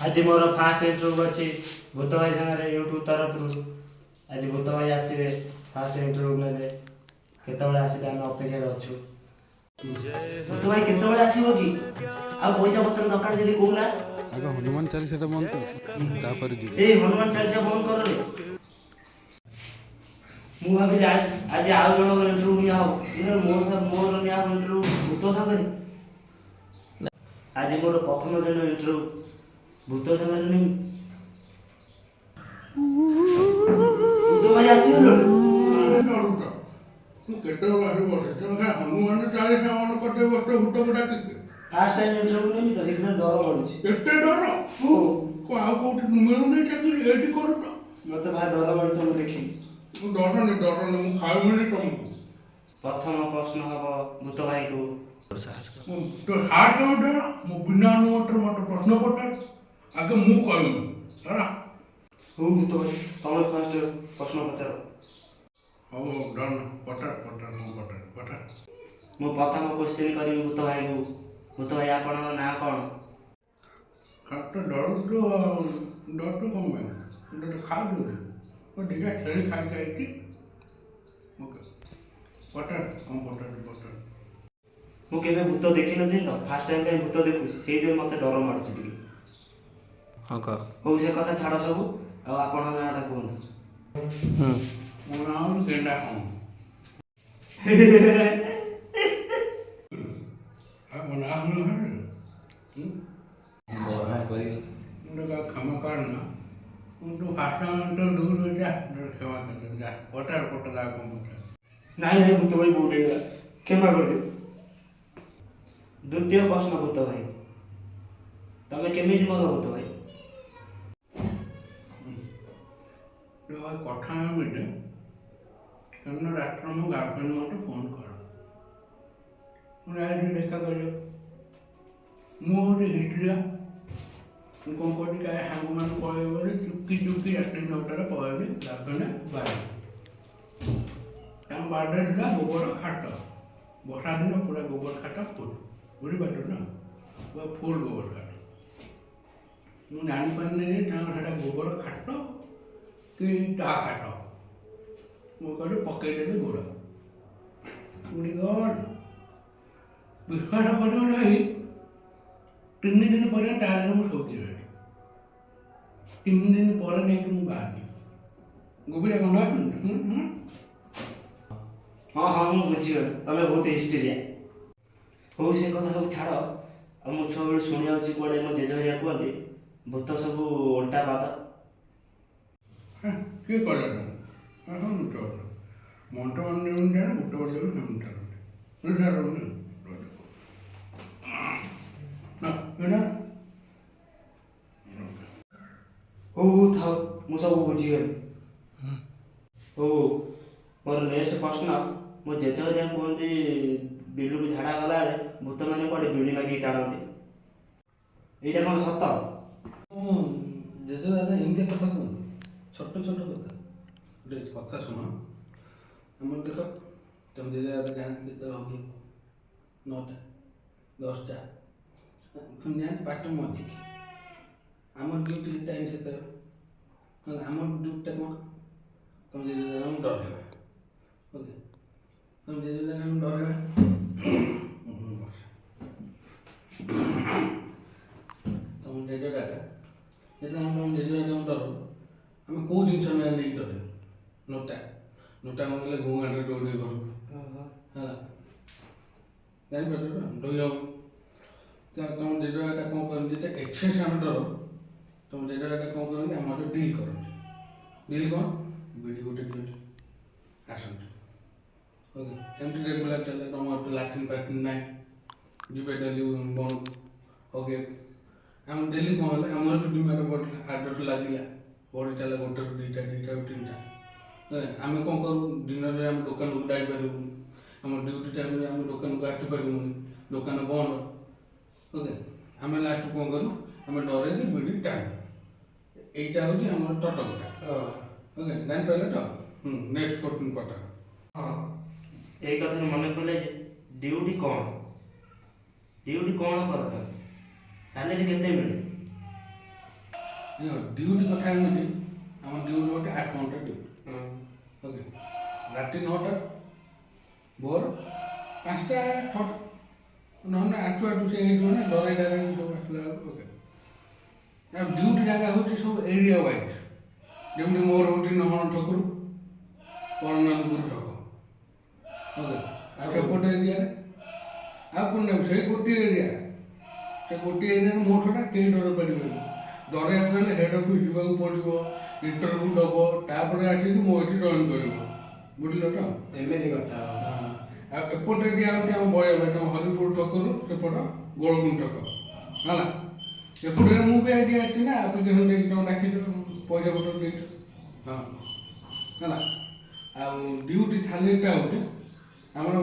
ଆଜି ମୋର first interview ଅଛି ଭୂତ ଭାଇ ସାଙ୍ଗରେ ୟୁଟ୍ୟୁବ୍ ତରଫରୁ। ଆଜି ଭୂତ ଭାଇ ଆସିବେ, ଫାଷ୍ଟ ଇଣ୍ଟରଭ୍ୟୁ ନେବେ। କେତେବେଳେ ଆସିବେ, ଆମେ ଅପେକ୍ଷାରେ ଅଛୁ। ଭୂତ ଭାଇ କେତେବେଳେ ଆସିବ କି? ଆଉ ପଇସା ପତ୍ର ଦରକାର ଯଦି କହୁନା। ଆଗ ହନୁମାନ ଚାଳିଶାଟା ବନ୍ଦ କର, ତାପରେ ଯିବି। ଏଇ ହନୁମାନ ଚାଳିଶା ବନ୍ଦ କର ରେ। ମୁଁ ଭାବିଲି ଆଜି ଆଉ ଜଣଙ୍କର ଇଣ୍ଟରଭ୍ୟୁ ନିଆ ହବ, କିନ୍ତୁ ମୋର ନିଆ ହବ ଇଣ୍ଟରଭ୍ୟୁ ଭୂତ ସାଙ୍ଗରେ। ଆଜି ମୋର ପ୍ରଥମ ଦିନ ଇଣ୍ଟରଭ୍ୟୁ ଭୂତ ସାଙ୍ଗରେ ନେବି। ଭୂତ ଭାଇ ଆସିଗଲଣି। ଡରୁଛ? ମୁଁ କେତେବେଳେ ଆସି ବସିଛି, ତମେ ଖାଲି ହନୁମାନ ଚାଳିଶା ଅନ୍ କରିଦେଇ ବସିଛ ଭୂତକୁ ଡାକିକି। ଫାଷ୍ଟ ଟାଇମ୍ ଇଣ୍ଟରଭ୍ୟୁ ନେବି ତ, ସେଥିପାଇଁ ଡର ମାଡୁଛି। ଏତେ ଡର? ହଉ। କଣ ଆଉ କୋଉଠି ମିଳୁନି ଚାକିରି, ଏଇଠି କରୁଛ? ମତେ ଭାରି ଡର ମାଡୁଛି ତମକୁ ଦେଖିକି। ମୁଁ ଡରନି, ଡରନି, ମୁଁ ଖାଇବିନି ତମକୁ। ପ୍ରଥମ ପ୍ରଶ୍ନ ହବ ଭୂତ ଭାଇକୁ। ମୁଁ ତୋ ହାର୍ଟ ଡର, ମୁଁ ବିନା ଅନୁମତିରେ ମତେ ପ୍ରଶ୍ନ ପଚାର। ଆଗେ ମୁଁ କହିବି ହେଲା। ହଉ ଭୂତ ଭାଇ, ତମେ ଫାଷ୍ଟ ପ୍ରଶ୍ନ ପଚାର। ହଉ ହଉ, ଡନ, ପଚାର ପଚାର, ମୁଁ ପଚାର ପଚାର। ମୁଁ ପ୍ରଥମ କ୍ୱେଶ୍ଚିନ୍ କରିବି ଭୂତ ଭାଇକୁ। ଭୂତ ଭାଇ, ଆପଣଙ୍କ ନାଁ କ'ଣ? ଖାଲି ତ ଡରୁଛୁ ଆଉ। ଡରୁଛୁ କ'ଣ ପାଇଁ? ମୁଁ ତୋତେ ଖାଉଛୁ, ମୁଁ ଦୁଇଟା ଛେଳି ଖାଇକି ଆଇଛି। ଓକେ, ପଚାର, କ'ଣ ପଚାରୁଛୁ ପଚାର। ମୁଁ କେବେ ଭୂତ ଦେଖିନଥିଲି ତ, ଫାଷ୍ଟ ଟାଇମ୍ ପାଇଁ ଭୂତ ଦେଖୁଛି, ସେଇଥିପାଇଁ ମୋତେ ଡର ମାଡୁଛି ଟିକେ। ହଁ, କହ। ହଉ, ସେ କଥା ଛାଡ଼ ସବୁ, ଆଉ ଆପଣଙ୍କ ନାଁଟା କୁହନ୍ତୁ। ମୋ ନାଁ ହେଉଛି ଗେଣ୍ଡା। ହଁ, ଆଉ ମୋ ନାଁ ଶୁଣିଲ? ବଢ଼ା କରିବ। ମୁଁ ତ କାହାକୁ କ୍ଷମା କରେ ନା। ମୁଁ ତୁ ଫାଷ୍ଟ ଟାଇମ୍ ତ ଦୂର ଯା, କ୍ଷମା କରିଦେ ଯା। ପଚାର ପଚାର, ଆଉ କ'ଣ ପଚାର? ନାଇଁ ନାଇଁ ଭୂତ ଭାଇ, ଭୁଲ ହେଇଗଲା, କ୍ଷମା କରିଦିଅ। ଦ୍ୱିତୀୟ ପ୍ରଶ୍ନ ଭୂତ ଭାଇ, ତମେ କେମିତି ମଲ ଭୂତ ଭାଇ? ତ କଥା ଏମିତି, ସେଦିନ ରାତିରେ ମୋ ଗାର୍ଲଫ୍ରେଣ୍ଡ ମୋତେ ଫୋନ୍ କଲା। ମୁଁ ଯାଇଥିଲି ଦେଖା କରିବାକୁ। ମୁଁ ହେଉଛି ହିଷ୍ଟ୍ରିଆ। ମୁଁ କ'ଣ କରୁଛି, କାଳେ ସାଙ୍ଗମାନଙ୍କୁ କହିବେ ବୋଲି ଚୁପି ଚୁପି ରାତି 9ଟାରେ ପଳେଇଲି ଗାର୍ଲଫ୍ରେଣ୍ଡ ବାଡ଼ି। ତାଙ୍କ ବାଡ଼ିରେ ଥିଲା ଗୋବର ଖାତ। ବର୍ଷା ଦିନ, ପୁରା ଗୋବର ଖାତ ଫୁଲ୍, ବୁଝିପାରୁଛ ନା? ପୁରା ଫୁଲ୍ ଗୋବର ଖାତ। ମୁଁ ଜାଣିପାରିନି ଯେ ତାଙ୍କର ସେଇଟା ଗୋବର ଖାତ କି ତା ଖାତ। ମୁଁ କହିଲି ପକେଇଦେଲି ଗୋଡ଼, ବୁଢ଼ୀ ଗଡ଼। ବିଶ୍ୱାସ କରିବ ନାହିଁ, 3 ଦିନ ପରେ ତା ଦେହରେ ମୁଁ ଶୋଇକି ରହିଲି। 3 ଦିନ ପରେ ନେଇକି ମୁଁ ବାହାରିଲି। ଗୋବିରା ଗନ୍ଧ ଆସୁନି? ହୁଁ ହୁଁ। ହଁ ହଁ, ମୁଁ ବୁଝିଗଲି, ତମେ ବହୁତ ହିଷ୍ଟ୍ରିଆ। ହଉ, ସେ କଥା ସବୁ ଛାଡ଼। ଆଉ ମୁଁ ଛୁଆବେଳୁ ଶୁଣି ଯାଉଛି, କୁଆଡ଼େ ମୋ ଜେଜେ ହେରିକା କୁହନ୍ତି ଭୂତ ସବୁ ଓଲଟା ପାଦ। ହେଁ, କିଏ କହିଲା ତମକୁ? ହଁ, ମିଛ କଥା। ମନ୍ତ୍ର ମାନେ ଯେମିତି ଜାଣେ, ଭୂତ ମାନେ ବି ସେମିତି ଜାଣନ୍ତି, ବୁଝିପାରିଲୁ? ନା ଏଇଟା ହଉ ହଉ, ଥାଉ, ମୁଁ ସବୁ ବୁଝିଗଲି। ହଉ, ମୋର ନେକ୍ସଟ ପ୍ରଶ୍ନ। ମୋ ଜେଜେ ହେରିକା କୁହନ୍ତି ବିଲକୁ ଝାଡ଼ା ଗଲାବେଳେ ଭୂତମାନେ କୁଆଡ଼େ ବିଡ଼ି ମାଗିକି ଟାଣନ୍ତି। ଏଇଟା କ'ଣ ସତ? ହଁ, ଜେଜେ ଦାଦା ଏମିତିଆ କଥା କୁହନ୍ତି, ଛୋଟ ଛୋଟ କଥା। ଗୋଟେ କଥା ଶୁଣ। ଆମର ଦେଖ, ତମ ଜେଜେ ଦାଦା ଯାଆନ୍ତି କେତେବେଳେ ହଗିବାକୁ? 9ଟା, 10ଟା। ପୁଣି ଯାଆନ୍ତି ବାଟ ମଝିକି। ଆମର ଡ୍ୟୁଟି ଟାଇମ୍ ସେତେବେଳେ ହେଲା। ଆମର ଡ୍ୟୁଟିଟା କ'ଣ? ତମ ଜେଜେ ଦାଦାଙ୍କୁ ଡରେଇବା। ଓକେ, ତମ ଜେଜେ ଦାଦାଙ୍କୁ ଡରେଇବା। ବସ। ତମ ଜେଜେ ଦାଦା ଯେତେବେଳେ ଆମେ ତମ ଜେଜେ ଦାଦାଙ୍କୁ ଡରୁ, ଆମେ କେଉଁ ଜିନିଷ ନେଇକି ଡରେଇବୁ? ନୋଟା। ନୋଟା ମାଗିଲେ ଘୁଙ୍ଗାଟରେ ଦୌଡ଼ିବେ ଘରକୁ ହେଲା, ଜାଣିପାରୁଛ ତ? ଦୌଡ଼ିବ। ତମ ଜେଜେ ଦାଦା କ'ଣ କରନ୍ତି? ଯେତେ ଏକ୍ସେସ୍ ଆମେ ଡରୁ, ତମ ଜେଜେ ଦାଦା କ'ଣ କରନ୍ତି? ଆମର ଡିଲ୍ କରନ୍ତି। ଡିଲ୍ କ'ଣ? ବିଡ଼ି ଗୋଟେ ଦିଅନ୍ତି, ଆସନ୍ତି। ଓକେ, ଏମିତି ରେଗୁଲାର ଚାଲେ। ତମର ତ ଲାଟ୍ରିନ୍ ଫାଟ୍ରିନ୍ ନାହିଁ, ଯିବେ ଡେଲି ବଣକୁ। ଓକେ, ଆମ ଡେଲି କ'ଣ ହେଲା, ଆମର ବି ଡିମାଣ୍ଡ ବଢ଼ିଲା, ଆଦତ ଲାଗିଲା, ବଢ଼ି ଚାଲେ। ଗୋଟେରୁ ଦୁଇଟା, ଦୁଇଟାରୁ ତିନିଟା। ଆମେ କ'ଣ କରୁ? ଦିନରେ ଆମେ ଦୋକାନକୁ ଯାଇପାରିବୁନି। ଆମ ଡ୍ୟୁଟି ଟାଇମ୍ରେ ଆମେ ଦୋକାନକୁ ଆସିପାରିବୁନି, ଦୋକାନ ବନ୍ଦ। ଓକେ, ଆମେ ଲାଷ୍ଟ କ'ଣ କରୁ? ଆମେ ଡରେଇକି ବିଡ଼ି ଟାଣୁ। ଏଇଟା ହେଉଛି ଆମର ଟଟକଟା। ଓକେ, ଜାଣିପାରିଲେ ତ? ହୁଁ, ନେକ୍ସଟ କ୍ୱେଶ୍ଚନ୍ ପଚାର। ହଁ, ଏଇ କଥାରୁ ମନେ ପଡ଼ିଲା ଯେ ଡ୍ୟୁଟି କ'ଣ? ଡ୍ୟୁଟି କ'ଣ କର ତମେ? ସାଲେରୀ କେତେ ମିଳେ? ଡ୍ୟୁଟି କଥା ଏମିତି, ଆମ ଡ୍ୟୁଟି ଗୋଟେ 8 ଘଣ୍ଟା ଡ୍ୟୁଟି। ଓକେ, ରାତି 9ଟା, ଭୋର 5ଟା, 6ଟା, ନହେଲେ ଆଠୁ ଆଠୁ ସେ ହେଇଯିବ ନା, ଡରେଇ ଡରେଇ ସବୁ ଆସିଲା ବେଳକୁ। ଓକେ, ଆଉ ଡ୍ୟୁଟି ଜାଗା ହେଉଛି ସବୁ ଏରିଆ ୱାଇଜ୍। ଯେମିତି ମୋର ହେଉଛି ନହଣ ଛକରୁ ପରମାନନ୍ଦପୁର ଛକ। ଓକେ, ସେପଟ ଏରିଆରେ ଆଉ କ'ଣ ନେବି? ସେଇ ଗୋଟିଏ ଏରିଆ। ସେ ଗୋଟିଏ ଏରିଆରେ ମୋ ଛଡ଼ା କେହି ଡରେଇ ପାରିବେନି। ଡରେଇବାକୁ ହେଲେ ହେଡ଼୍ ଅଫିସ୍ ଯିବାକୁ ପଡ଼ିବ, ଇଣ୍ଟରଭ୍ୟୁ ଦେବ, ତାପରେ ଆସିକି ମୋ ଏଠି ଜଏନ୍ କରିବ। ବୁଝିଲ ତ? ଏମିତି କଥା। ହଁ। ଆଉ ଏପଟ ଏରିଆ ହେଉଛି ଆମ ବଳିଆ ଭାଇ, ଆମ ହରିପୁର ଛକରୁ ସେପଟ ଗୋଳଗୁଣ୍ଡ ଛକ ହେଲା। ଏପଟରେ ମୁଁ ବି ଆଜି ଆସିଛି ନା, ଆପ୍ଲିକେସନ୍ ଦେଇକି ତମେ ଡାକିଛ, ପଇସା ପତ୍ର ଦେଇଛ। ହଁ, ହେଲା। ଆଉ ଡ୍ୟୁଟି ସାଲେରୀଟା ହେଉଛି ଆମର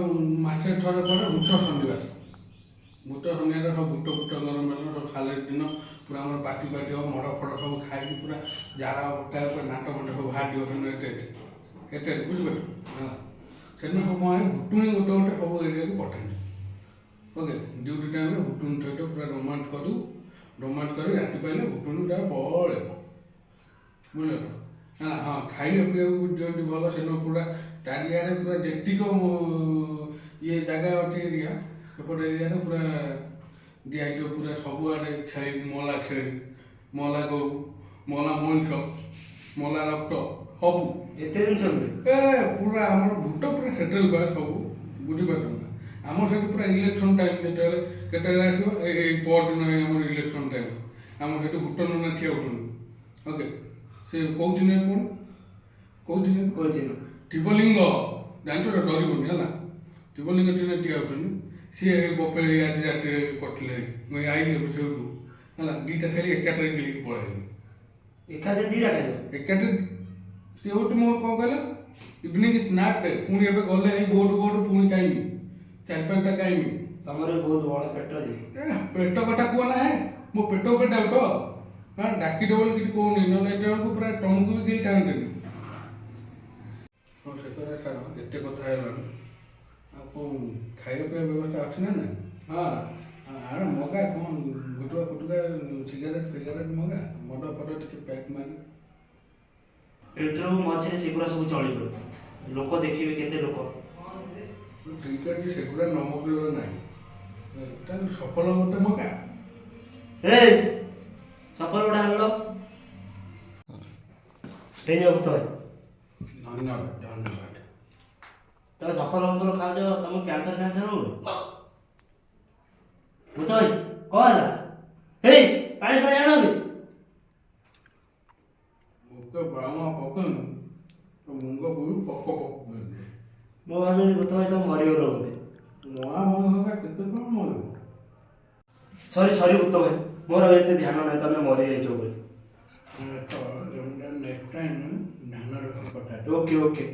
ମାସେ ଥରେ ପରେ ଭୂତ ଶନିବାର। ଭୂତ ଶନିବାର ସବୁ ଭୂତ ଫୁଟଙ୍କର ମେଳନ, ସବୁ ସାଲେରୀ ଦିନ ପୁରା ଆମର ପାର୍ଟି ଫାର୍ଟି ହେବ। ମଡ଼ ଫଡ଼ ସବୁ ଖାଇକି ପୁରା ଝାଡ଼ା ବଟା, ପୁରା ନାଟ ଫାଟ ସବୁ ବାହାରିଯିବ ସେଦିନ। ଏତେ ଏତେ ଏତେ ଏତେ, ବୁଝିପାରିଲ? ହଁ। ସେଦିନ ସବୁ କ'ଣ ହୁଏ, ଭୁଟୁଣି ଗୋଟେ ଗୋଟେ ସବୁ ଏରିଆକୁ ପଠାନ୍ତି। ଓକେ, ଡ୍ୟୁଟି ଟାଇମ୍ରେ ଭୁଟୁଣି ସହିତ ପୁରା ରୋମାନ୍ସ କରିବୁ। ରୋମାନ୍ସ କରି ରାତି ପାଇଲେ ଭୁଟୁଣି ତାର ପଳେଇବ। ବୁଝିଲ ତ? ହେଲା। ହଁ, ଖାଇବା ପିଇବାକୁ ବି ଦିଅନ୍ତି ଭଲ। ସେଦିନ ପୁରା ଚାରିଆଡ଼େ ପୁରା ଯେତିକ ଇଏ ଜାଗା ଅଛି, ଏରିଆ, ସେପଟ ଏରିଆରେ ପୁରା ଦିଆହେଇଥିବ। ପୁରା ସବୁଆଡ଼େ ଛେଳି, ମଲା ଛେଳି, ମଲା ଗୋରୁ, ମଲା ମଣିଷ, ମଲା ରକ୍ତ ସବୁ। ଏତେ ଜିନିଷ ମିଳେ? ଏ ପୁରା ଆମର ଭୂତ ପୁରା ସେଟେଲ୍ ବା ସବୁ। ବୁଝିପାରୁଛ ନା? ଆମର ସେଠି ପୁରା ଇଲେକ୍ସନ୍ ଟାଇମ୍ ଯେତେବେଳେ, କେତେବେଳେ ଆସିବ, ଏଇ ପରଦିନ ଏଇ ଆମର ଇଲେକ୍ସନ୍ ଟାଇମ୍, ଆମର ସେଠି ଭୂତ ନନା ଠିଆ ହେଉଛନ୍ତି। ଓକେ, ସେ କୋଉ ଚିହ୍ନରେ କ'ଣ, କୋଉ ଚିହ୍ନରେ? କୋଉ ଚିହ୍ନ? ଶିବଲିଙ୍ଗ ଜାଣିଛ ତ? ଡରିବନି, ହେଲା। ଶିବଲିଙ୍ଗ ଚିହ୍ନ ଠିଆ ହେଉଛନ୍ତି ସିଏ। ବପେ ଆଜି ରାତିରେ କରିଥିଲେ। ମୁଁ ଆଇଲି ଏବେ ସେଇଠୁ, ହେଲା। 2ଟା ଛେଳି ଏକାଥରେ ଗିଳିକି ପଳେଇଲି। ଏକାଥରେ 2ଟା ଖାଇଲ? ଏକାଥରେ। ସିଏ ହେଉଛି ମୋର କ'ଣ କହିଲ, ଇଭିନିଂ ସ୍ନାକ୍ଟେ। ପୁଣି ଏବେ ଗଲେ ଏଇ ବୋର୍ଡ ବୋର୍ଡ ପୁଣି ଖାଇମି, ଚାରି ପାଞ୍ଚଟା ଖାଇମି। ତମର ବି ବହୁତ ବଡ଼ ପେଟ ଅଛି। ଏ ପେଟ କଥା କୁହ ନା ହେ, ମୋ ପେଟ ଉପରେ ଡାଉଟ। ହଁ, ଡାକିଦେବ ବୋଲି କିଛି କହୁନି, ନହେଲେ ଏତେ ବେଳକୁ ପୁରା ତମକୁ ବି ଗିଳିଥାନ୍ତିନି। ହଁ, ସେ କଥା ଛାଡ଼, ଏତେ କଥା ହେଲାଣି। ଆଉ କ'ଣ ଖାଇବା ପିଇବା ବ୍ୟବସ୍ଥା ଅଛି ନା ନାଇଁ? ହଁ। ଆରେ ମଗା, କ'ଣ ଗୁଟୁକା ଫୁଟୁକା, ସିଗାରେଟ୍ ଫିଗାରେଟ୍ ମଗା, ମଦ ଫଦ ଟିକେ ପ୍ୟାକ୍ ମାରି। ଇଣ୍ଟରଭ୍ୟୁ ମଝିରେ ସେଗୁଡ଼ା ସବୁ ଚଳିବ? ଲୋକ ଦେଖିବେ, କେତେ ଲୋକ। ଠିକ୍ ଅଛି, ସେଗୁଡ଼ା ନ ମଗେଇବ ନାହିଁ। ତାହେଲେ ସଫଲ ଗୋଟେ ମଗା। ଏଇ ସଫଲ ଗୋଟେ ଆଣିଲ। ହେଇନି ଭୂତ ଭାଇ। ଧନ୍ୟବାଦ, ଧନ୍ୟବାଦ। ତମେ ସଫଲ ଫଫଲ ଖାଉଛ, ତମ କ୍ୟାନ୍ସର ଫ୍ୟାନ୍ସର ହଉନି? ଭୂତ ଭାଇ, କଣ ହେଲା? ହେଇ, ପାଣି ଫାଣି ଆଣ ବି। ମୁଖ ବାଉଁଆ ପକେଇନୁ ତ ମୁଙ୍ଗ ବୁଇ ପକ ପକ। ମୁଁ ଭାବିଲି ଭୂତ ଭାଇ ତମେ ମରିଗଲ ବୋଧେ। ମହା ମହଙ୍ଗା କେତେ କଣ ମରିବ? ସରି ସରି ଭୂତ ଭାଇ, ମୋର ଆଉ ଏତେ ଧ୍ୟାନ ନାହିଁ ତମେ ମରିଯାଇଛ ବୋଲି। ତ ନେକ୍ସଟ ଟାଇମ୍ ଧ୍ୟାନ ରଖି କଥା। Okay okay.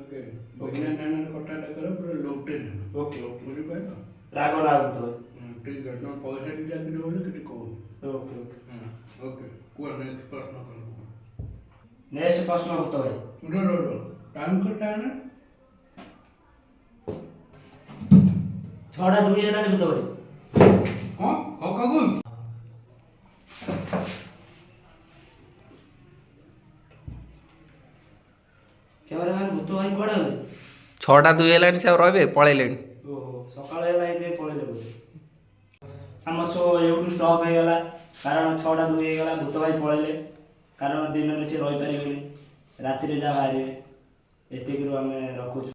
Okay, ବିନା ଧ୍ୟାନରେ କଥାଟା କର, ପୁରା ଲୋଟେ ଧ୍ୟାନ। Okay okay. ବୁଝିପାରିଲ? ରାଗ ନା ଭୂତ ଭାଇ। ଠିକ୍ ଅଛି, ତମ ପଇସା ଡାକିଦେବ ବୋଲି କିଛି କହୁନି। Okay okay. ହଁ, ଓକେ, କୁହ, ନେକ୍ସଟ ପ୍ରଶ୍ନ କ'ଣ କୁହ। ନେକ୍ସଟ ପ୍ରଶ୍ନ ଭୂତ ଭାଇ। ରୁହ ରୁହ ରୁହ, ଟାଇମ୍ କେତେ ହେଲା? 6ଟା 2 ହେଲାଣି ଭୂତ ଭାଇ। ହଁ, କହ କହ। କ୍ୟାମେରାମ୍ୟାନ୍, ଭୂତ ଭାଇ କୁଆଡ଼େ ଗଲେ? 6ଟା 2 ହେଲାଣି, ସେ ଆଉ ରହିବେ? ପଳେଇଲେଣି। ଓହୋ, ସକାଳ ହେଲା, ଏଇଥିପାଇଁ ପଳେଇଲେ ବୋଧେ। ଆମ ଶୋ ଏଇଠୁ ଷ୍ଟପ୍ ହେଇଗଲା, କାରଣ 6ଟା 2 ହେଇଗଲା, ଭୂତ ଭାଇ ପଳେଇଲେ। କାରଣ ଦିନରେ ସେ ରହିପାରିବେନି, ରାତିରେ ଯାହା ବାହାରିବେ। ଏତିକିରୁ ଆମେ ରଖୁଛୁ।